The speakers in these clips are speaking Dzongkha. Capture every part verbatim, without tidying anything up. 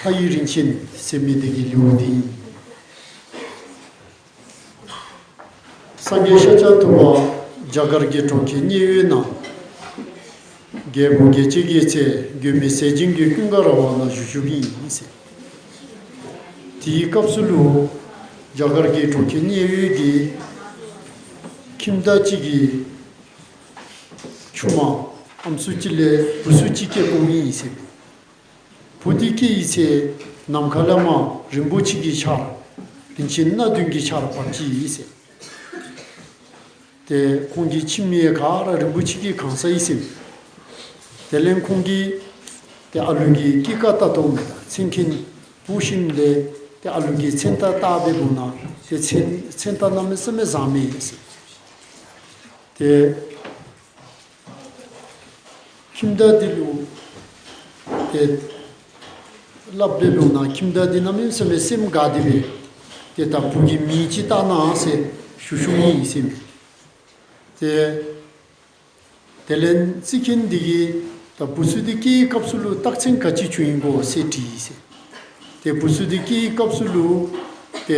ལྷ་ཡི་རིན་ཆེན་ཟེར་མི་འདི་གི་ལེའུ་འདི་ཨིན། སངས་རྒྱས་ཤཱཀྱ་ཐུབ་པ་རྒྱ་གར་གྱི་གྲོང་ཁྱེར་མཉན་ཡོད་ནང་རྒྱལ་བུ་རྒྱལ་བྱེད་ཀྱི་ཚལ་མགོན་མེད་ཟས་སྦྱིན་གྱི་ཀུན་དགའ་ར་བ་ནང་བཞུགས་བཞུགསཔ་ཨིན་ཟེར། དེའི་སྐབས་སུ་ལུ་རྒྱ་གར་གྱི་གྲོང་ཁྱེར་མཉན་ཡོད་ཀྱི་ཁྱིམ་བདག་ཅིག་གི་ཆུང་མ་ཨམ་སྲུ་ཅིག་ལས་བུ་ཚུ་ཅིག་སྐྱེས་སྐྱེསཔ་ཨིན་ཟེར། བུ་འདི་སྐྱེས་ཡི་ཚེ་ནམ་མཁའ་ལས་མར་རིན་པོ་ཆེ་གི་ཆར་རིན་ཆེན་སྣ་བདུན་གྱི་ཆར་བབས་ཅི་ཨིན་ཟེར། ཏེ་ཁོང་གི་ཁྱིམ་ཡང་ག་ར་རིན་པོ་ཆེ་གིས་གང་ས་ཨིན་ཟེར། དེ་ལས་ཁོང་གིས་ཏེ་ཨ་ལུ་གི་སྐྱེས་སྐར་བལྟ་དོ་མེན་ན། མཚན་མཁན་བུ་ཤིནམ་ལས་ཏེ་ཨ་ལུ་གི་མཚན་རྟགས་བལྟ་སྦེ་འབདཝ་ད་ཏེ་མཚན་མཚན་རྟགས་གནམ་མེད་ས་མེད་བཟང་མས་ཟེར། ཏེ་ཁྱིམ་བདག་འདི་ལུ་ཏེ་སླབ་སྦེ་འབདཝ་ད་ཁྱིམ་བདག་འདི་གནམ་མེད་ས་མེད་སེམས་དགའ་སྟེ་སྦེ་ཏེ་ད་བུ་གི་མིང་ཅིག་བཏགས་གནང་ཟེར་ཞུ་ཞུཝ་ཨིན་ཟེར་མས། ཏེ་དེ་ལས་རྩིས་མཁན་འདི་གིས་ད་བུ་ཚུ་འདི་སྐྱེས་སྐབས་སུ་ལུ་རྟགས་མཚན་ག་ཅི་བྱུང་ཡི་གོ་ཟེར་དྲིས་ཟེར། ཏེ་བུ་ཚུ་འདི་སྐྱེས་སྐབས་སུ་ལུ་ཏེ་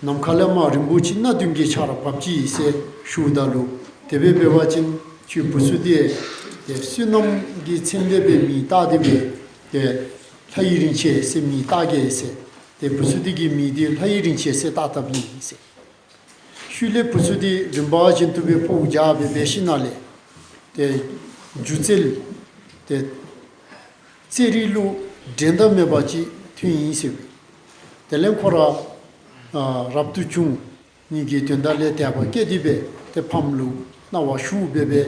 ནམ་མཁའ་ལས་མར་རིན་པོ་ཆེ་སྣ་བདུན་གྱི་ཆར་བབས་ཅི་ཟེར་ཞུཝ་ད་ལུ། དེ་སྦེ་འབད་བ་ཅིན་ཁྱོད་བུ་ཚུ་འདི་ཏེ་བསོད་ནམས་ཀྱི་མཚན་ལས་སྦེ་མིང་བཏགས་ཏེ་སྦེ་ཏེ་ལྷ་ཡི་རིན་ཆེན་ཟེར་མིང་བཏགས་གེ་ཟེར། ཏེ་བུ་ཚུ་འདི་གི་མིང་འདི་ལྷ་ཡི་རིན་ཆེན་ཟེར་བཏགས་བཏགསཔ་ཨིན་ཟེར། ཤུལ་ལས་བུ་ཚུ་འདི་རིམ་པ་བཞིན་དུ་སྦེ་འཕོ་བ་བརྒྱབ་སྦེ་འབད་ཞིནམ་ལས་ཏེ་སྒྱུ་རྩལ་ཏེ་རྩེད་རིགས་ལུ་འགྲན་ཟླ་མེད་པ་ཅིག་ཐོན་ཡི་ཟེར། དེ་ལས་ཁོ་ར་ཨ་རབ་ཏུ་བྱུང་ནི་གི་དོན་དག་ལས་དད་པ་སྐྱེས་ཏེ་སྦེ་ཏེ་ཕམ་ལུ་གནང་བ་ཞུ་སྦེ་སྦེ་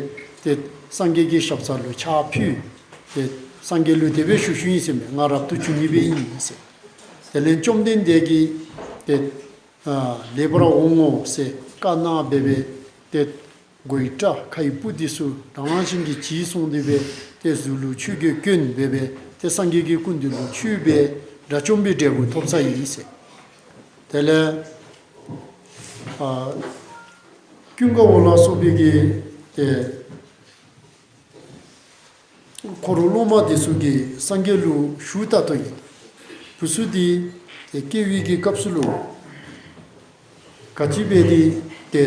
ཏེ་སངས་རྒྱས་ཀྱི་ཞབས་ས་ལུ་ཕྱག་ཕུལ། ཏེ་སངས་རྒྱས་ལུ་དེ་སྦེ་ཞུ་ཞུཝ་ཨིན་ཟེར་མས། ང་རབ་ཏུ་བྱུང་ནི་སྦེ་ཨིན་ཟེར། དེ་ལས་བཅོམ་ལྡན་འདས་ཀྱིས་ཏེ་ཨ་ལེགས་པར་འོང་ངོ་ཟེར་བཀའ་གནང་སྦེ་སྦེ་ཏེ་མགོ་ཡི་སྐྲ་ཁ་ཡི་སྤུ་འདི་ཚུ་རང་བཞིན་གྱིས་བྱི་སོང་སྟེ་སྦེ་ཏེ་གཟུགས་ལུ་ཆོས་གོས་གྱོན་སྦེ་སྦེ་ཏེ་སངས་རྒྱས་ཀྱི་སྐུ་མདུན་ལུ་ཆིབས་སྦེ་དགྲ་བཅོམ་པའི་འབྲས་བུ་ཐོབ་ཚར་ཡི་ཟེར། དེ་ལས་ཨ་ཀུན་དགའ་བོ་ལ་སོགས་པའི་གི་ཏེ་འཁོར་སློབ་མ་འདི་ཚུ་གིས་སངས་རྒྱས་ལུ་ཞུ་བལྟ་དོ་ཨིན། བུ་ཚུ་འདི་ཏེ་སྐྱེ་བའི་གི་སྐབས་སུ་ལུ་ག་ཅི་སྦེ་འདི་ཏེ་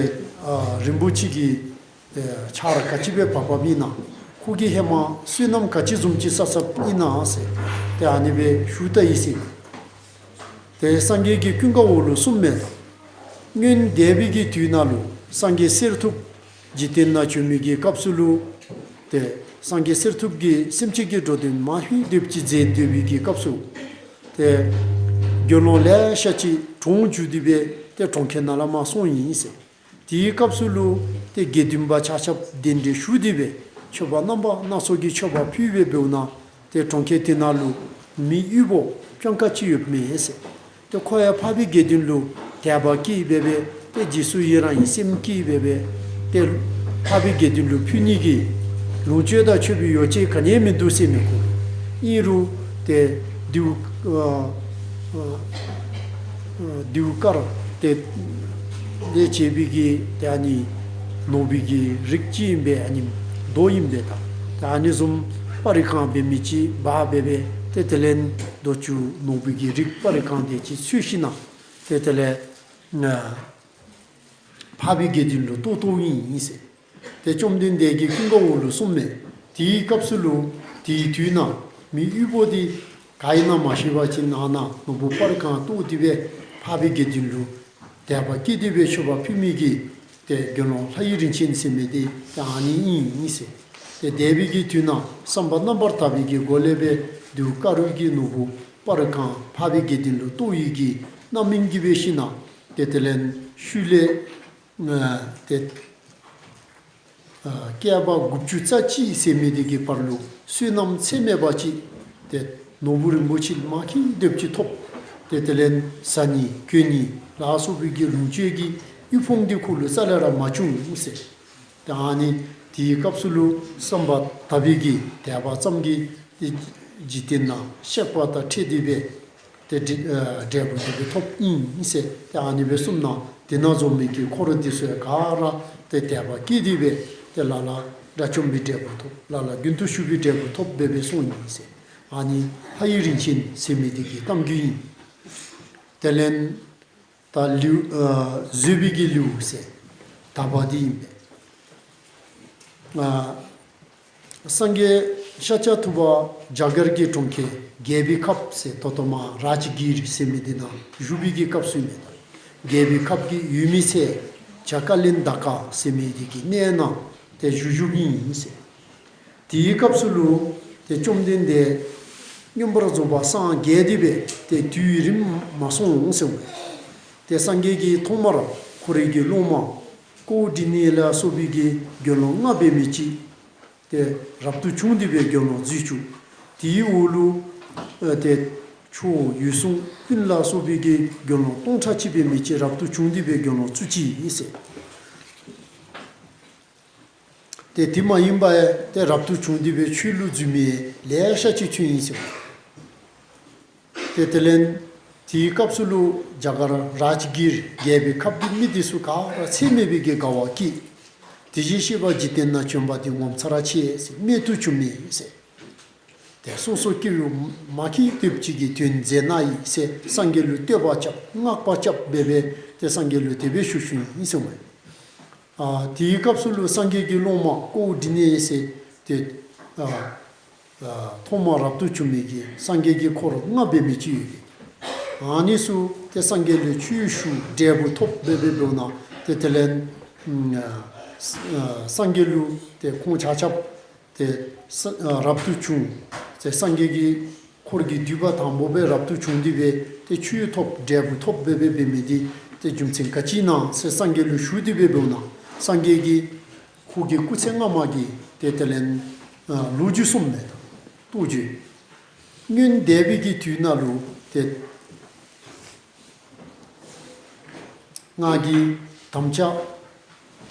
ཨ་རིན་པོ་ཆེ་གི་ཏེ་ཆར་ག་ཅི་སྦེ་བབས་བབསཔ་ཨིན་ན། ཁོ་གིས་ཧེ་མ་བསོད་ནམས་ག་ཅི་བཟུམ་ཅིག་བསགས་བསགསཔ་ཨིན་ན་ཟེར་ཏེ་ཨ་ནི་སྦེ་ཞུ་བལྟ་ཡི་ཟེར། ཏེ་སངས་རྒྱས་ཀྱིས་ཀུན་དགའ་བོ་ལུ་གསུངམ་མས། སྔོན་འདས་པའི་གི་དུས་ནང་ལུ་སངས་རྒྱས་གསེར་ཐུབ་འཇིག་རྟེན་ནང་བྱོན་མི་གི་སྐབས་སུ་ལུ་ཏེ་སངས་རྒྱས་གསེར་ཐུབ་ཀྱིས་སེམས་ཅན་གྱི་འགྲོ་དོན་མ་ཧེ་དེབ་ཅིག་མཛད་སྡོད་པའི་གི་སྐབས་སུ་ཏེ་དགེ་སློང་ལེ་ཤ་ཅིག་གྲོངས་འགྱོ་སྟེ་སྦེ་ཏེ་གྲོང་ཁྱེར་ནང་ལས་མར་སོང་ཡི་ཟེར། དེའི་སྐབས་སུ་ལུ་ཏེ་དགེ་འདུན་པ་ཆ་ཁྱབ་གདན་འདྲེན་ཞུ་སྟེ་སྦེ་མཆོད་པ་རྣམ་པ་སྣ་ཚོགས་ཀྱི་མཆོད་པ་ཕུལ་སྦེ་འབདཝ་ད་ཏེ་གྲོང་ཁྱེར་དེ་ནང་ལུ་མི་དབུལ་པོ་སྤྱང་ཀ་ཅིག་ཡོདཔ་མས་ཟེར། ཏེ་ཁོ་ཡང་འཕགས་པའི་དགེ་འདུན་ལུ་དད་པ་སྐྱེས་སྦེ་སྦེ་ཏེ་རྗེས་སུ་ཡི་རང་གི་སེམས་སྐྱེས་སྦེ་སྦེ་ཏེ་འཕགས་པའི་དགེ་འདུན་ལུ་ཕུལ་ནི་གི་ལོངས་སྤྱོད་དང་མཆོད་པའི་ཡོ་བྱད་ག་ནི་ཡང་མིན་འདུག་ཟེར་མས་ཁོ། ཨིན་རུང་ཏེ་རྡེའུ་ཨ་ཨ་ཨ་རྡེའུ་དཀར་ཏེ་ལས་བྱས་པའི་གི་ཏེ་ཨ་ནི་ནོར་བུའི་གི་རིགས་ཅིག་ཨིན་པས། ཨ་ནི་རྡོ་ཨིན་པས་ད། ཏེ་ཨ་ནི་བཟུམ་པར་རིས་གང་འབད་མི་ཅིག་འབག་སྦེ་སྦེ་ཏེ་དེ་ལས་རྡོ་ཅུང་ནོར་བུའི་གི་རིགས་པར་རིས་གང་དེ་ཅིག་འཚོལ་ཞིནམ་ཏེ་དེ་ལས་ཨ་འཕགས་པའི་དགེ་འདུན་ལུ་གཏོར་གཏོརཝ་ཨིན་ཟེར། ཏེ་བཅོམ་ལྡན་འདས་ཀྱིས་ཀུན་དགའ་བོ་ལུ་གསུངམ་མས། དེའི་སྐབས་སུ་ལུ་དེའི་དུས་ནང་མི་དབུལ་པོ་འདི་ག་ཨིན་ན་མ་ཤེས་པ་ཅིན་ཨ་ནཱ་ནོར་བུ་པར་རིས་གང་གཏོར་ཏེ་སྦེ་འཕགས་པའི་དགེ་འདུན་ལུ་དད་པ་སྐྱེས་ཏེ་སྦེ་མཆོད་པ་ཕུལ་མི་གི་ཏེ་དགེ་སློང་ལྷ་ཡི་རིན་ཆེན་ཟེར་མི་འདི་ཏེ་ཨ་ནི་ཨིན་ཟེར། ཏེ་འདས་པའི་གི་དུས་ནང་བསམ་པ་རྣམ་པར་དག་པའི་གི་སྒོ་ལས་སྦེ་རྡེའུ་དཀར་རུ་གི་ནོར་བུ་པར་རིས་གང་འཕགས་པའི་དགེ་འདུན་ལུ་གཏོར་ཡི་གི་རྣམ་སྨིན་གྱིས་སྦེ་ཞིནམ་ཏེ་དེ་ལས་ཤུལ་ལས་ཨ་ཏེ་ཨ་བསྐལ་པ་དགུ་བཅུ་རྩ་གཅིག་ཟེར་མི་འདི་གི་བར་ལུ་བསོད་ནམས་ཚད་མེད་པ་ཅིག་ཏེ་ནོར་བུ་རིན་པོ་ཆེ་མ་ཧེ་དེབ་ཅིག་ཐོབ། ཏེ་དེ་ལས་བཟའ་ནི་གྱོན་ནི་ལ་སོགས་པའི་གི་ལོངས་སྤྱོད་ཀྱི་དབུལ་ཕོངས་འདི་ཁོ་ལུ་རྩ་ལས་ར་མ་བྱུང་ཟེར། ཏེ་ཨ་ནི་དེའི་སྐབས་སུ་ལུ་བསམ་པ་དག་པའི་གི་དད་པ་ཙམ་གྱིས་ཏེ་འཇིག་རྟེན་ནང་གཤེགས་པ་དང་འཕྲད་དེ་སྦེ་ཏེ་འབྲས་ཨ་འབྲས་བུ་དེ་སྦེ་ཐོབ་ཨིན་ཟེར། ཏེ་ཨ་ནི་སྦེ་གསུངམ་ད་དེ་ནང་འཛོམས་མི་གི་འཁོར་འདི་ཚུ་ཡང་ག་ར་ཏེ་དད་པ་སྐྱེས་ཏེ་སྦེ་ཏེ་ལ་ལ་དགྲ་བཅོམ་པའི་འབྲས་བུ་ཐོབ། ལ་ལ་རྒྱུན་དུ་ཞུགས་པའི་འབྲས་བུ་ཐོབ་སྦེ་སྦེ་སོང་ཡི་ཟེར། ཨ་ནི་ལྷ་ཡི་རིན་ཆེན་ཟེར་མི་འདི་གི་གཏམ་རྒྱུད་ཨིན། དེ་ལས་ད་ལེའུ་ཨ་བཟོད་པའི་གི་ལེའུ་ཟེར་དག་པ་འདི་ཨིན་པས། ཨ་སངས་རྒྱས་ཤཱཀྱ་ཐུབ་པ་རྒྱ་གར་གྱི་གྲོང་ཁྱེར་རྒྱལ་པོའི་ཁབ་ཟེར་ད་ལྟོ་མ་རཱཇ་གིར་ཟེར་མི་འདི་ནང་བཞུགས་པའི་གི་སྐབས་སུ་ཨིན་མས། རྒྱལ་པོའི་ཁབ་ཀྱི་ཡུལ་མི་ཚེ་བྱ་ཀ་ལན་ད་ཀ་ཟེར་མི་འདི་གི་གནས་ནང་ཏེ་བཞུགས་བཞུགསཔ་ཨིན་ཟེར། དེའི་སྐབས་སུ་ལུ་ཏེ་བཅོམ་ལྡན་འདས་མངོན་པར་རྫོགས་པར་སངས་རྒྱས་ཏེ་སྦེ་ཏེ་དུས་རིངམོ་མ་སོང་ཟེར་བས། ཏེ་སངས་རྒྱས་ཀྱིས་ཐོག་མར་ཁོ་རའི་གི་སློབ་མ་ཀཽ་ཌི་ནྱ་ལ་སོགས་པའི་གི་དགེ་སློང་ལྔ་འབད་མི་ཅིག་ཏེ་རབ་ཏུ་བྱུང་སྟེ་སྦེ་དགེ་སློང་བརྩི་བཅུག། དེའི་འོག་ལུ་ཨ་ཏེ་ཆུ་འོད་སྲུང་སྤུན་ལ་སོགས་པའི་གི་དགེ་སློང་སྟོང་ཕྲག་གཅིག་འབད་མི་ཅིག་རབ་ཏུ་བྱུང་སྟེ་སྦེ་དགེ་སློང་བཙུགས་ཅི་ཨིན་ཟེར། ཏེ་དེ་མ་ཡིན་པ་ཡང་ཏེ་རབ་ཏུ་བྱུང་སྟེ་སྦེ་ཆོས་ལུ་འཛུལ་མི་ལེ་ཤ་ཅིག་བྱུང་ཡི་ཟེར། ཏེ་དེ་ལས་དེའི་སྐབས་སུ་ལུ་རྒྱ་གར་རཱཇ་གིར་རྒྱལ་པོའི་ཁབ་ཀྱི་མི་འདི་ཚུ་ག་ར་ཚད་མེད་པའི་གི་དགའ་བ་སྐྱེས། དེ་བཞིན་གཤེགས་པ་འཇིག་རྟེན་ན་བྱོན་པ་འདི་ངོ་མཚར་ཆེ་ཟེར། རྨད་དུ་བྱུང་མི་ཟེར། ཏེ་སོ་སོ་སྐྱེ་བོ་མ་མཁྱེན་ཏེ་ཅིག་གིས་དོན་མཛད་ནི་ཨིན་ཟེར་སངས་རྒྱས་ལུ་བསྟོད་པ་རྐྱབ་བསྔགས་པ་རྐྱབ་འབད་སྦེ་ཏེ་སངས་རྒྱས་ལུ་དེ་སྦེ་ཞུ་ཞུཝ་ཨིན་ཟེར་མས། ཨ་དེའི་སྐབས་སུ་ལུ་སངས་རྒྱས་ཀྱི་སློབ་མ་ཀཽ་ཌི་ནྱ་ཟེར་ཏེ་ཨ་ཨ་ཐོག་མར་རབ་ཏུ་བྱུང་མི་གི་སངས་རྒྱས་ཀྱི་འཁོར་ལྔ་འབད་མི་ཅིག་ཡོད་པས། ཨ་ནི་ཚུ་ཏེ་སངས་རྒྱས་ལུ་ཆོས་ཞུ་འབྲས་བུ་ཐོབ་འབད་འབདཝ་ད་ཏེ་དེ་ལས་ཨ་ཨ་སངས་རྒྱས་ལུ་ཏེ་ཁོང་ཆ་ཁྱབ་ཏེ་ས་ཨ་རབ་ཏུ་བྱུང་ཟེར་སངས་རྒྱས་ཀྱི་འཁོར་གྱི་མདུད་པ་དང་པོ་སྦེ་རབ་ཏུ་བྱུང་སྟེ་སྦེ་ཏེ་ཆོས་ཐོབ་འབྲས་བུ་ཐོབ་འབད་འབད་འབད་མི་འདི་ཏེ་རྒྱུ་མཚན་ག་ཅི་ཨིན་ན་ཟེར་སངས་རྒྱས་ལུ་ཞུ་སྟེ་འབད་འབདཝ་ད་སངས་རྒྱས་ཀྱིས་ཁོ་གི་སྐུ་ཚེ་སྔ་མ་གི་ཏེ་དེ་ལས་ཨ་ལོ་རྒྱུས་གསུངམ་མས། ལྟོས་བཅུག། སྔོན་འདས་པའི་གི་དུས་ནང་ལུ་ཏེ་ང་གིས་དམ་བཅའ་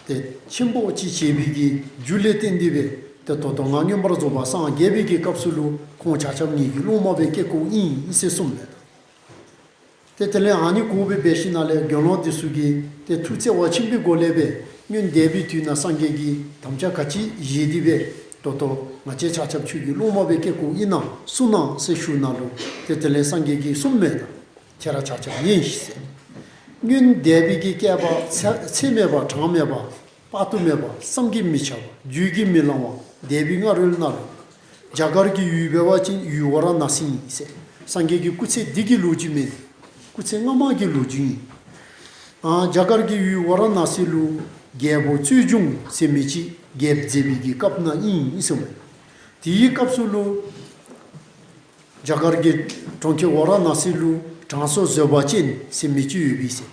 ཏེ་ཆེན་པོ་ཅིག་བྱས་པའི་གི་རྒྱུ་ལས་བརྟེན་ཏེ་སྦེ་ཏེ་ད་ལྟོ་ང་མངོན་པར་རྫོགས་པར་སངས་རྒྱས་པའི་གི་སྐབས་སུ་ལུ་ཁོང་ཆ་ཁྱབ་ངེ་གི་སློབ་མ་སྦེ་སྐྱེ་དགོཔ་ཨིན་ཟེར་གསུངམ་མས། ཏེ་དེ་ལས་ཨ་ནི་གོ་སྦེ་འབད་ཞིནམ་ལས་དགེ་སློང་འདི་ཚུ་གིས་ཏེ་ཐུགས་བརྩེ་བ་ཆེན་པོའི་སྒོ་ལས་སྦེ་སྔོན་འདས་པའི་དུས་ནང་སངས་རྒྱས་ཀྱིས་དམ་བཅའ་ག་ཅི་བཞེས་ཏེ་སྦེ་ད་ལྟོ་ང་བཅས་ཆ་ཁྱབ་ཁྱོད་ཀྱི་སློབ་མ་སྦེ་སྐྱེ་དགོཔ་ཨིན་ན་གསུང་གནང་ཟེར་ཞུཝ་ད་ལུ་ཏེ་དེ་ལས་སངས་རྒྱས་ཀྱིས་གསུངམ་མས། ཁྱེད་ར་ཆ་ཁྱབ་ཉན་ཤིག་ཟེར། སྔོན་འདས་པའི་གི་བསྐལ་པ་ཚད་ཚད་མེད་པ་གྲངས་མེད་པ་དཔག་ཏུ་མེད་པ་བསམ་གྱིས་མི་ཁྱབ་པ་བརྗོད་ཀྱིས་མི་ལང་བ་འདས་པའི་སྔ་རོལ་ནང་ལུ་རྒྱ་གར་གྱི་ཡུལ་འབད་བ་ཅིན་ཡུལ་ཝཱ་ར་ཎཱ་སི་ཨིན་ཟེར། སངས་རྒྱས་ཀྱི་སྐུ་ཚེ་འདི་གི་ལོ་རྒྱུས་མེན། སྐུ་ཚེ་སྔ་མ་གི་ལོ་རྒྱུས་ཨིན། ཨ་རྒྱ་གར་གྱི་ཡུལ་ཝཱ་ར་ཎཱ་སི་ལུ་རྒྱལ་པོ་རྩོད་འབྱུང་ཟེར་མི་ཅིག་རྒྱལཔོ་མཛད་པའི་གི་སྐབས་ནང་ཨིན་ཟེར་མས། དེའི་སྐབས་སུ་ལུ་རྒྱ་གར་གྱི་གྲོང་ཁྱེར་ཝཱ་ར་ཎཱ་སི་ལུ་དྲང་སྲོང་བཟོད་པ་ཅན་ཟེར་མི་ཅིག་ཡོད་པས་ཟེར།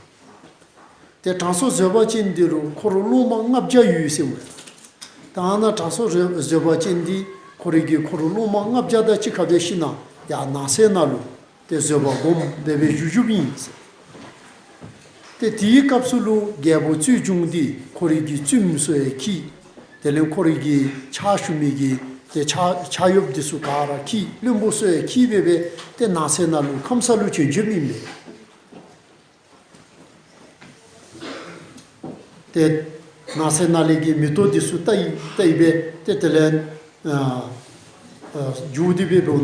ཏེ་དྲང་སྲོང་བཟོད་པ་ཅན་འདི་ལུ་འཁོར་སློབ་མ་ལྔ་བརྒྱ་ཡོད་ཟེར་མས། ད་ཨ་ནཱ་དྲང་སྲོང་བཟོད་པ་ཅན་འདི་ཁོ་རའི་གི་འཁོར་སློབ་མ་ལྔ་བརྒྱ་དང་གཅིག་ཁར་འབད་ཞིནམ་ཡར་ནགས་གསེབ་ནང་ལུ་ཏེ་བཟོད་པ་སྒོམ་སྦེ་སྦེ་བཞུགས་བཞུགསཔ་ཨིན་ཟེར། ཏེ་དེའི་སྐབས་སུ་ལུ་རྒྱལ་པོ་རྩོད་འབྱུང་འདི་ཁོ་རའི་གི་བཙུནམོ་ཚུ་ཡང་འཁྱིད། དེ་ལས་ཁོ་རའི་གི་ཕྱག་ཞུ་མི་གི་ཏེ་ཕྱག་ཕྱག་གཡོགཔ་འདི་ཚུ་ག་ར་འཁྱིད། བློན་པོ་ཚུ་ཡང་འཁྱིད་སྦེ་སྦེ་ཏེ་ནགས་གསེབ་ནང་ལུ་ཁམས་སངས་ལུ་བྱོན་བྱོནམ་ཨིན་པས། ཏེ་ནགས་གསེབ་ནང་ལས་ཀྱི་མེ་ཏོག་འདི་ཚུ་བཏགས་བཏགས་སྦེ་ཏེ་དེ་ལས་ཨ་ཨ་བཞུགས་ཏེ་སྦེ་འབདཝ་ད་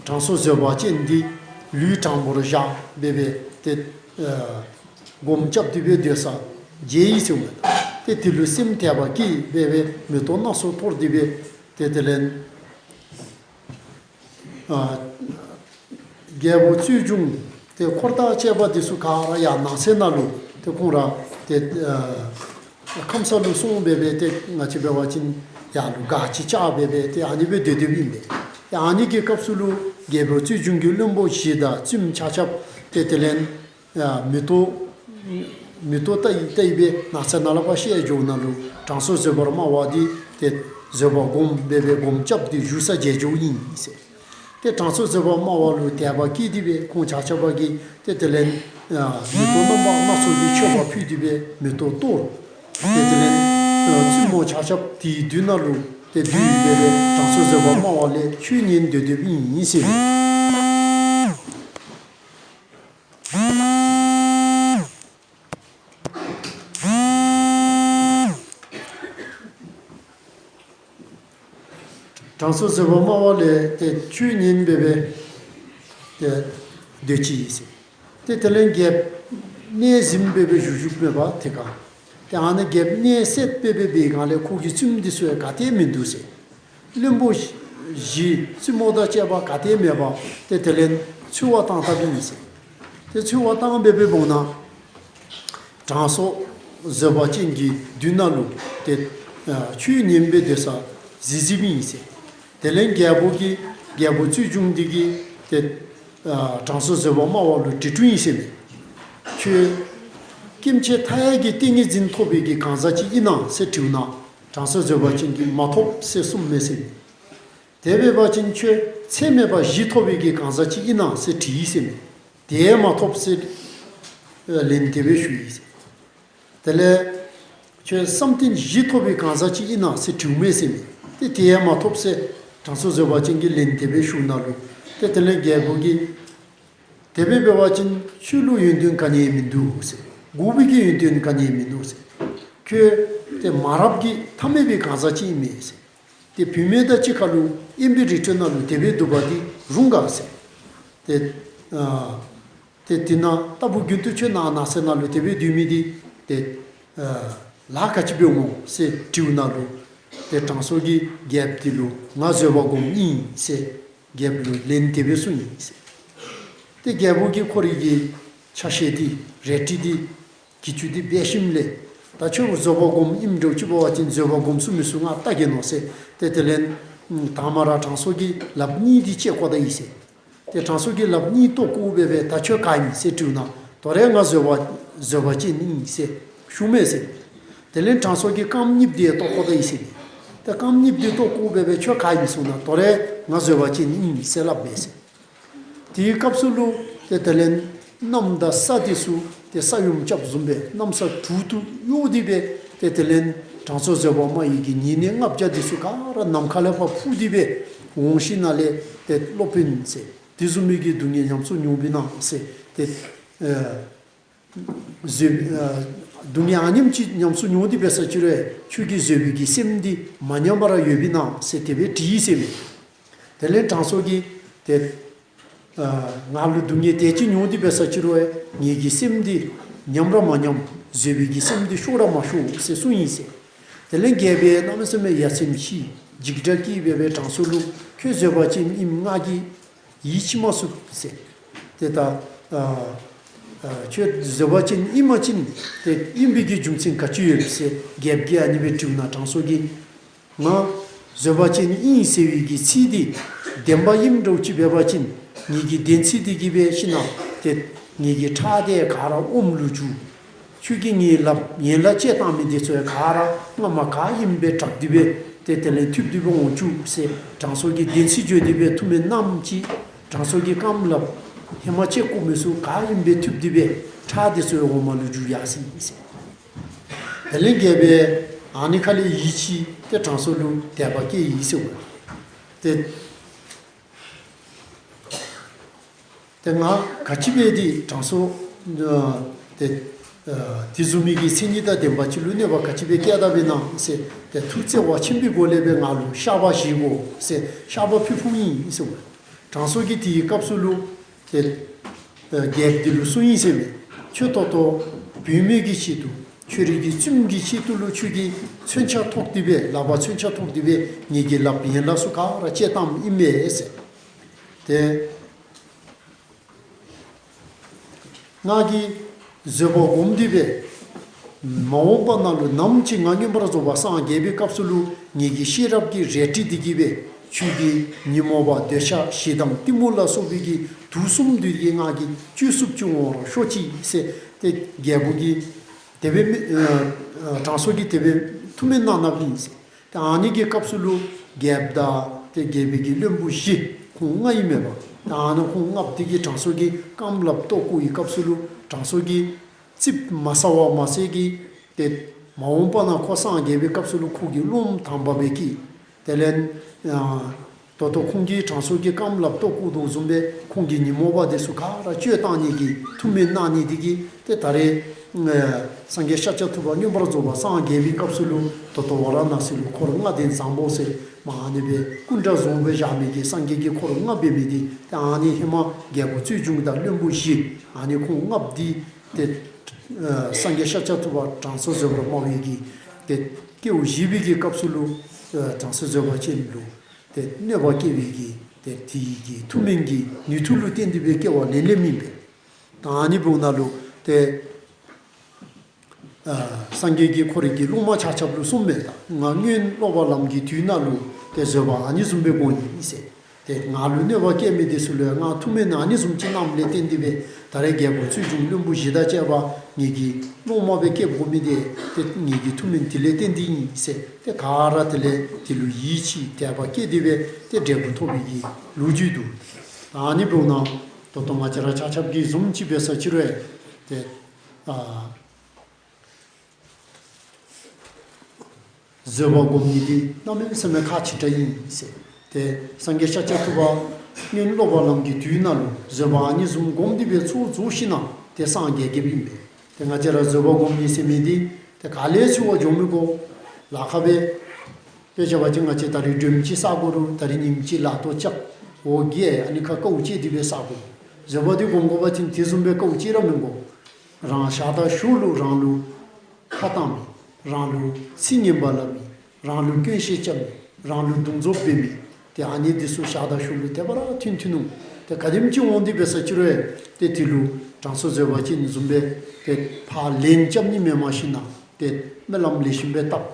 དྲང་སྲོང་བཟོད་པ་ཅན་འདི་ལུས་དྲང་པོར་བཞག་སྦེ་སྦེ་ཏེ་ཨ་སྒོམ་རྐྱབ་སྟེ་སྦེ་སྡོད་ས་མཇལ་ཡི་ཟེར་མས། ཏེ་དེ་ལུ་སེམས་དད་པ་སྐྱེས་སྦེ་སྦེ་མེ་ཏོག་སྣ་ཚོགས་གཏོར་ཏེ་སྦེ་ཏེ་དེ་ལས་ཨ་རྒྱལ་པོ་རྩོད་འབྱུང་ཏེ་འཁོར་དང་བཅས་པ་འདི་ཚུ་ག་ར་ཡར་ནགས་གསེབ་ནང་ལུ་ཏེ་ཁོང་ར་ཏེ་ཨ་ཁམས་སངས་ལུ་སོང་སྦེ་སྦེ་ཏེ་ང་བཅས་འབད་བ་ཅིན་ཡར་ལུ་སྒར་ཅིག་བཅགས་སྦེ་སྦེ་ཏེ་ཨ་ནི་སྦེ་སྡོད་སྡོདཔ་ཨིན་པས། ཏེ་ཨ་ནི་གི་སྐབས་སུ་ལུ་རྒྱལ་པོ་རྩོད་འབྱུང་གི་བློན་པོ་བཞི་དང་བཙུནམོ་ཆ་ཁྱབ་ཏེ་དེ་ལས་ཡ་མེ་ཏོག་མེ་ཏོག་བཏགས་བཏགས་སྦེ་ནགས་གསེབ་ནང་ལས་ཕར་བཤལ་འགྱོཝ་ད་ལུ་དྲང་སྲོང་བཟོད་པར་སྨྲ་བ་འདི་ཏེ་བཟོད་པ་སྒོམ་སྦེ་སྦེ་སྒོམ་རྐྱབ་སྟེ་བཞུགས་ས་མཇལ་འགྱོཝ་ཨིན་ཟེར། ཏེ་དྲང་སྲོང་བཟོད་པར་སྨྲ་བ་ལུ་དད་པ་སྐྱེས་ཏེ་སྦེ་ཁོང་ཆ་ཁྱབ་ཀྱིས་ཏེ་དེ་ལས་ཡ་མེ་ཏོག་རྣམ་པ་སྣ་ཚོགས་ཀྱི་མཆོད་པ་ཕུལ་ཏེ་སྦེ་མེ་ཏོག་གཏོར། ཏེ་དེ་ལས་ཡ་བཙུནམོ་ཆ་ཁྱབ་དེའི་མདུན་ནང་ལུ་ཏེ་འདུས་སྦེ་སྦེ་དྲང་སྲོང་བཟོད་པར་སྨྲ་བ་ལས་ཆོས་ཉན་སྡོད་སྡོདཔ་ཨིན་ཟེར། དྲང་སྲོང་བཟོད་པ་སྨྲ་བ་ལས་ཏེ་ཆོས་ཉན་སྦེ་སྦེ་ཏེ་སྡོད་ཅི་ཨིན་ཟེར། ཏེ་དེ་ལས་རྒྱལཔོ་གནས་གཟིམས་སྦེ་སྦེ་བཞུགས་བཞུགསཔ་མས་པ་ཏེ་ག། ཏེ་ཨ་ནི་རྒྱལཔོ་གནས་སད་སྦེ་སྦེ་འབད་སྒང་ལས་ཁོ་གི་བཙུནམོ་འདི་ཚུ་ཡང་ག་ཏེ་མིན་འདུག་ཟེར། བློན་པོ་བཞི་བཙུན་མོ་དང་བཅས་པ་ག་ཏེ་མེད་པར་ཏེ་དེ་ལས་འཚོལ་བར་བཏང་བཏངམ་ཨིན་ཟེར། ཏེ་འཚོལ་བར་བཏང་སྦེ་སྦེ་འབདཝ་ད་དྲང་སྲོང་བཟོད་པ་ཅན་གྱི་མདུན་ན་ལུ་ཏེ་ཨ་ཆོས་ཉན་སྦེ་སྡོད་ས་གཟིགས་གཟིགསཔ་ཨིན་ཟེར། དེ་ལས་རྒྱལ་པོ་གིས་རྒྱལ་པོ་རྩོད་བྱུང་འདི་གིས་ཏེ་ཨ་དྲང་སྲོང་བཟོད་པ་སྨྲ་བ་ལུ་དྲི་དྲིཝ་ཨིན་ཟེར་མས། ཁྱོད་སྐྱེ་མཆེད་མཐའ་ཡས་ཀྱི་ཏིང་ངེ་འཛིན་ཐོབ་པའི་གི་གང་ཟག་ཅིག་ཨིན་ན་ཟེར་དྲིཝ་ད་དྲང་སྲོང་བཟོད་པ་ཅན་གྱིས་མ་ཐོབ་ཟེར་གསུངམ་མས་ཟེར་མས། དེ་འབད་བ་ཅིན་ཁྱོད་ཚད་མེད་པ་བཞི་ཐོབ་པའི་གི་གང་ཟག་ཅིག་ཨིན་ན་ཟེར་དྲིས་ཟེར་མས། དེ་ཡང་མ་ཐོབ་ཟེར་ལན་དེ་སྦེ་ཞུ་ཡི་ཟེར། དེ་ལས་ཁྱོད་བསམ་གཏན་བཞི་ཐོབ་པའི་གང་ཟག་ཅིག་ཨིན་ན་ཟེར་དྲིཝ་མས་ཟེར་མས། ཏེ་དེ་ཡང་མ་ཐོབ་ཟེར་དྲང་སྲོང་བཟོད་པ་ཅན་གྱིས་ལན་དེ་སྦེ་ཞུཝ་ད་ལུ་ཏེ་དེ་ལས་རྒྱལ་པོ་གིས་དེ་སྦེ་འབད་བ་ཅིན་ཁྱོད་ལུ་ཡོན་ཏན་ག་ནི་ཡང་མིན་འདུག་ཟེར། དགོ་པའི་གི་ཡོན་ཏན་ག་ནི་ཡང་མིན་འདུག་ཟེར། ཁྱོད་ཏེ་མ་རབས་ཀྱི་ཐ་མལ་པའི་གང་ཟག་ཅིག་ཨིན་མས་ཟེར། ཏེ་བུད་མེད་དང་གཅིག་ཁར་ལུ་དབེན་པའི་རི་ཁྲོད་ནང་ལུ་དེ་སྦེ་འདུག་པ་འདི་རུང་ག་ཟེར། ཏེ་ཨ་ཏེ་དེ་ན་རྟག་བུ་རྒྱུན་དུ་ཁྱོད་ནགས་ནགས་གསེབ་ནང་ལུ་དེ་སྦེ་སྡོད་མི་འདི་ཏེ་ཨ་ལཱ་ག་ཅི་འབད་འོང་ཟེར་དྲིཝ་ད་ལུ་ཏེ་དྲང་སྲོང་གིས་རྒྱལཔོ་འདི་ལུ་ང་བཟོད་པ་སྒོམ་ཨིན་ཟེར་རྒྱལཔོ་ལུ་ལན་དེ་སྦེ་གསུངས་ཡི་ཟེར། ཏེ་རྒྱལ་པོ་གིས་ཁོ་རའི་གི་ཆ་ཤས་འདི་རལ་གྲི་འདི་གྱི་ཅུང་འདི་འབལ་ཞིནམ་ལས་ད་ཁྱོད་བཟོད་པ་སྒོམ་ཨིནམ་འདྲཝ་ཅིག་འབད་བ་ཅིན་བཟོད་པ་སྒོམ་ཚུགས་མི་ཚུགས་ང་བལྟ་གེ་མནོ་ཟེར། ཏེ་དེ་ལས་དང་མ་ར་དྲང་སྲོང་གི་ལགཔ་གཉིས་འདི་བཅད་བཀོ་ད་ཡི་ཟེར། ཏེ་དྲང་སྲོང་གི་ལགཔ་གཉིས་བཏོག་བཀོ་སྦེ་སྦེ་ད་ཁྱོད་ག་ཨིན་ཟེར་དྲིཝ་ད་དོ་རུང་ང་བཟོད་པ་བཟོད་པ་ཅན་ཨིན་ཟེར་ཞུཝ་མས་ཟེར། དེ་ལས་དྲང་སྲོང་གི་རྐངམ་གཉིསཔ་འདི་ཡང་བཏོག་བཀོ་ད་ཡི་ཟེར། ཏེ་རྐངམ་གཉིསཔ་འདི་བཏོག་བཀོ་སྦེ་སྦེ་ཁྱོད་ག་ཨིན་ཟེར་ན་དོ་རུང་ང་བཟོད་པ་ཅན་ཨིན་ཟེར་སླབ་མས་ཟེར། དེའི་སྐབས་སུ་ལུ་ཏེ་དེ་ལས་གནམ་དང་ས་འདི་ཚུ་ཏེ་ས་ཡོམ་རྐྱབ་བཟུམ་སྦེ་གནམ་ས་དྲུང་དུ་གཡོ་སྟེ་སྦེ་ཏེ་དེ་ལས་དྲང་སྲོང་བཟོད་པ་སྨྲ་བའི་གི་ཉེ་གནས་ལྔ་བརྒྱ་འདི་ཚུ་ག་ར་ནམ་མཁའ་ལས་ཕར་འཕུར་ཏེ་སྦེ་འོང་ཞིནམ་ལས་ཏེ་སློབ་དཔོན་ཟེར་དེ་བཟུམ་མའི་གི་སྡུག་བསྔལ་ཉམས་སུ་མྱོང་བའི་ན་ཟེར་ཏེ་ཨ་བཟོད་ཨ་སྡུག་བསྔལ་ཨ་ནེམ་ཅིག་ཉམས་སུ་མྱོང་སྟེ་འབད་ས་ཅིག་རུང་ཁྱོད་ཀྱི་བཟོད་པའི་གི་སེམས་འདི་མ་ཉམས་པར་ཡོད་པས་ན་ཟེར་དེ་སྦེ་དྲིས་ཟེར་མས། དེ་ལས་དྲང་སྲོང་གིས་ཏེ་ཨ་ང་ལུ་སྡུག་བསྔལ་དེ་ཅིག་མྱོང་སྟེ་འབད་ས་ཅིག་རུང་ངེ་གི་སེམས་འདི་ཉམས་ར་མ་ཉམས། བཟོད་པའི་གི་སེམས་འདི་ཤོར་ར་མ་ཤོར་ཟེར་གསུངས་ཡི་ཟེར། དེ་ལས་རྒྱལ་པོ་གནམ་མེད་ས་མེད་ཡ་མཚན་ཆེ་འཇིགས་སྐྲག་སྐྱེས་སྦེ་སྦེ་དྲང་སྲོང་ལུ་ཁྱོད་བཟོད་པ་ཅན་ཨིནམ་ང་གིས་ཡིད་ཆེས་མ་ཚུགས་ཟེར། ཏེ་ད་ཨ་ཨ་ཁྱོད་བཟོད་པ་ཅན་ཨིན་པ་ཅིན་ཏེ་ཨིན་པའི་གི་རྒྱུ་མཚན་ག་ཅི་ཡོད་ཟེར་རྒྱལཔོ་གིས་ཨ་ནི་སྦེ་དྲིཝ་ད་དྲང་སྲོང་གིས་ང་བཟོད་པ་ཅན་ཨིན་ཟེར་བའི་གི་ཚིག་འདི་བདེན་པ་ཨིནམ་འདྲཝ་ཅིག་འབད་བ་ཅིན་ངེ་གི་བདེན་ཚིག་འདི་གིས་འབད་ཞིནམ་ཏེ་ངེ་གི་ཁྲག་འདི་ག་ར་ཨོམ་ལུ་འགྱུར། ཁྱོད་ཀྱིས་ངེའི་ལགཔ་ཡན་ལག་བཅད་བཏང་མི་འདི་ཚུ་ཡང་ག་ར་སྔ་མ་ག་ཨིནམ་སྦེ་དྲག་སྟེ་སྦེ་ཏེ་དེ་ལས་ཐུབ་སྟེ་སྦེ་འོང་བཅུག་ཟེར་དྲང་སྲོང་གིས་བདེན་ཚིག་བརྗོད་དེ་སྦེ་ཐུགས་སྨོན་གནངམ་ཅིག་དྲང་སྲོང་གི་རྐངམ་ལགཔ་ཧེ་མ་བཅད་བཀོ་མི་ཚུ་ག་ཨིནམ་སྦེ་ཐུབ་སྟེ་སྦེ་ཁྲག་འདི་ཚུ་ཡང་འོ་མ་ལུ་འགྱུར་ཡར་སོ་ཡི་ཟེར། དེ་ལས་རྒྱལ་པོ་ཨ་ནི་ཁ་ལས་ཡིད་ཆེས་ཏེ་དྲང་སྲོང་ལུ་དད་པ་སྐྱེས་ཡི་ཟེར་བ། ཏེ་ཏེ་ང་ག་ཅི་འབད་དེ་དྲང་སྲོང་ཨ་ཏེ་ཨ་དེ་བཟུམ་མའི་གི་མཚན་ཉིད་དང་ལྡན་པ་ཅིག་ལུ་གནོད་པ་ག་ཅི་འབད་བཀལ་ད་པས་ན་ཟེར་ཏེ་ཐུགས་བརྩེ་བ་ཆེན་པོའི་སྒོ་ལས་སྦེ་ང་ལུ་བཤགས་པ་བཞེས་དགོ་ཟེར་བཤགས་པ་ཕུལ་ཕུལཝ་ཨིན་ཟེར་བ། དྲང་སྲོང་གིས་དེའི་སྐབས་སུ་ལུ་ཏེ་ཨ་རྒྱལཔོ་འདི་ལུ་གསུངས་ཡི་ཟེར་མས། ཁྱོད་ད་ལྟོ་བུད་མེད་ཀྱི་ཆེད་དུ་ཁྱོད་རའི་གི་བཙུནམོ་གི་ཆེད་དུ་ལུ་ཁྱོད་ཀྱིས་མཚོན་ཆ་ཐོགས་ཏེ་སྦེ་ལག་པར་མཚོན་ཆ་ཐོགས་ཏེ་སྦེ་ངེ་གི་ལགཔ་ཡན་ལག་ཚུ་ག་ར་བཅད་བཏངམ་ཨིན་མས་ཟེར། ཏེ་ང་གིས་བཟོད་པ་སྒོམ་སྟེ་སྦེ་མ་འོངས་པ་ནང་ལུ་ནམ་ཅིག་ང་མངོན་པར་རྫོགས་པར་སངས་རྒྱས་པའི་སྐབས་སུ་ལུ་ངེ་གི་ཤེས་རབ་ཀྱི་རལ་གྲི་འདི་གིས་སྦེ་ཁྱོད་ཀྱི་ཉོན་མོངས་པ་འདོད་ཆགས་ཞེ་སྡང་གཏི་མུག་ལ་སོགས་པའི་གི་དུག་གསུམ་འདི་གིས་ང་གིས་བཅད་ཚུགསཔ་ཅིག་འོང་རུང་ཤོག་ཅིག་ཟེར་ཏེ་རྒྱལ་པོ་གིས་དེ་སྦེ་ཨ་ཨ་དྲང་སྲོང་གིས་དེ་སྦེ་ཐུགས་སྨོན་གནང་གནངམ་ཨིན་ཟེར། ཏེ་ཨ་ནི་གི་སྐབས་སུ་ལུ་རྒྱལཔོ་དང་ཏེ་རྒྱལ་པོའི་གི་བློན་པོ་བཞི་ཁོང་ལྔ་ཨིན་མས་པ། ཏེ་ཨ་ནི་ཁོང་ལྔ་པོ་འདི་གིས་དྲང་སྲོང་གི་རྐངམ་ལགཔ་བཏོག་བཀོ་བའི་སྐབས་སུ་ལུ་དྲང་སྲོང་གིས་ཙིགཔ་མ་ཟ་བར་མ་ཟད་ཀྱི་ཏེ་མ་འོངས་པ་ནང་ཁོ་སངས་རྒྱས་པའི་སྐབས་སུ་ལུ་ཁོ་གིས་སློབམ་དམ་པ་སྦེ་སྐྱེས། དེ་ལས་ཨ་ད་ལྟོ་ཁོང་གིས་དྲང་སྲོང་གི་རྐངམ་ལགཔ་བཏོག་བཀོ་དོ་བཟུམ་སྦེ་ཁོང་གི་ཉོན་མོངས་པ་འདི་ཚུ་ག་ར་བཅད་བཏང་ནི་གི་ཐུགས་སྨོན་གནང་ནི་འདི་གིས་ཏེ་ད་རེས་ ཨེ་སངས་རྒྱས་ཤཱཀྱ་ཐུབ་པ་མངོན་པར་རྫོགས་པར་སངས་རྒྱས་པའི་སྐབས་སུ་ལུ་ད་ལྟོ་ཝཱ་ར་ཎ་སི་ལུ་འཁོར་ལྔ་ལྡན་བཟང་པོ་ཟེར་མ་ཨ་ནི་སྦེ་སྐུ་འདྲ་བཟུམ་སྦེ་བཞག་མི་གི་སངས་རྒྱས་ཀྱི་འཁོར་ལྔ་འབད་མི་འདི་ཏེ་ཨ་ནི་ཧེ་མ་རྒྱལ་པོ་རྩོད་འཇོམས་དང་བློན་པོ་བཞི་ཨ་ནི་ཁོང་ལྔ་པོ་འདི་ཏེ་ཨེ་སངས་རྒྱས་ཤཱཀྱ་ཐུབ་པ་དྲང་སྲོང་བཟོད་པར་སྨྲ་བའི་གི་ཏེ་སྐྱེ་བ་བཞེས་པའི་གི་སྐབས་སུ་ལུ་ཨེ་དྲང་སྲོང་བཟོད་པ་ཅན་ལུ་ཏེ་གནོད་པ་བསྐྱལ་བའི་གི་ཏེ་དེའི་གི་ཐུགས་སྨོན་གྱི་ནུས་མཐུ་ལུ་བརྟེན་ཏེ་སྦེ་སྐྱེ་བ་ལེན་ལེནམ་ཨིན་པས། ད་ཨ་ནི་འབདཝ་ད་ལུ་ཏེ་ཨ་སངས་རྒྱས་ཀྱི་ཁོ་རའི་གི་སློབ་མ་ཆ་ཁྱབ་ལུ་གསུངམ་མས། ད་ང་སྔོན་སློབ་པ་ལམ་གྱི་དུས་ན་ལུ་ཏེ་བཟོད་པ་ཨ་ནི་བཟུམ་སྦེ་བསྒོམ་ཡི་ཟེར། ཏེ་ང་ལུ་གནོད་པ་བསྐྱལ་མི་དེ་ཚུ་ལུ་ཡང་ང་ཐུགས་སྨོན་ཨ་ནི་བཟུམ་ཅིག་གནངམ་ལས་བརྟེན་ཏེ་སྦེ་ད་རེས་རྒྱལ་པོ་རྩོད་འཇོམས་བློན་པོ་བཞི་དང་བཅས་པ་ངེ་གི་སློབ་མ་སྦེ་སྐྱེ་དགོ་མི་དེ་ཏེ་ངེ་གི་ཐུགས་སྨོན་དེ་ལས་བརྟེན་ཏེ་ཨིན་ཟེར། ཏེ་ག་ར་དེ་ལས་དེ་ལུ་ཡིད་ཆེས་དད་པ་སྐྱེས་ཏེ་སྦེ་ཏེ་འབྲས་བུ་ཐོབ་པའི་གི་ལོ་རྒྱུས་འདུག། ད་ཨ་ནི་འབདཝ་ད་ད་ལྟོ་ང་བཅས་ར་ཆ་ཁྱབ་ཀྱིས་བཟུམ་ཅིག་འབད་ས་ཅིག་རུང་ཏེ་ཨ་བཟོད་པ་སྒོམ་ནི་འདི་གནམ་མེད་ས་མེད་ཁག་ཆེ་དྲགས་ཨིན་ཟེར། ཏེ་སངས་རྒྱས་ཤཱཀྱ་ཐུབ་པ་སྔོན་སློབ་པ་ལམ་གྱི་དུས་ན་ལུ་བཟོད་པ་ཨ་ནི་བཟུམ་སྒོམ་སྟེ་སྦེ་ཚུར་རྫོགས་ཞིནམ་ཏེ་སངས་རྒྱས་རྒྱསཔ་ཨིན་པས། ཏེ་ང་བཅས་ར་བཟོད་པ་སྒོམ་ནི་ཟེར་མི་འདི་ཏེ་ག་ལས་ཚུར་བ་འགྱོ་མི་དགོ། ལཱ་ཁག་སྦེ་དཔེ་བཞག་པ་ཅིན་ང་བཅས་ད་རིས་སྒྲོལ་མ་ཅིག་བསག་དགོ་རུང་ད་རིས་ཉིནམ་གཅིག་ལ་ཏོ་ཆག་འོ་གི་ཨ་ནི་ཁར་དཀའཝ་སྤྱད་དེ་སྦེ་བསག་དགོ། བཟོད་པ་འདི་སྒོམ་དགོ་པ་ཅིན་དེ་བཟུམ་སྦེ་དཀའཝ་སྤྱད་ར་མི་དགོ། རང་ཞག་དང་ཞོ་ལུ་རང་ལུ་ཁ་བཏང་མི་རང་ལུ་ཚིག་ངན་པ་སླབ་མི་རང་ལུ་སྐྱོན་བཤད་རྐྱབ་མི་རང་ལུ་རྡུང་རྫོབ་འབད་མི་ཏེ་ཨ་ནི་འདི་ཚུ་ཞག་དང་ཞོ་ལུ་དེ་སྦེ་ར་ཐོན་ཐོན་ནུག། ཏེ་ག་དེམ་ཅིག་འོང་སྟེ་འབད་ས་ཅིག་རུང་ཏེ་དེ་ལུ་དྲང་སྲོང་བཟོད་པ་ཅན་བཟུམ་སྦེ་ཏེ་ཕར་ལན་རྐྱབ་ནི་མེནམ་ཞིནམ་ཏེ་སྨོན་ལམ་ལེགས་ཤོམ་སྦེ་བཏབ།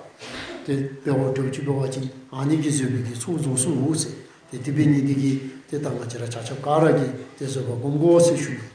ཏེ་འབད་བ་འདྲཝ་ཅིག་འབད་བ་ཅིན་ཨ་ནི་གིས་བཟོད་པའི་གི་ཚོགས་རྫོགས་སོ་འོང་ཟེར། ཏེ་དེ་འབད་ནི་འདི་གིས་ཏེ་ད་ང་བཅས་ར་ཆ་ཁྱབ་ག་ར་གིས་ཏེ་བཟོད་པ་སྒོམ་དགོ་ཟེར་ཞུ་ནི།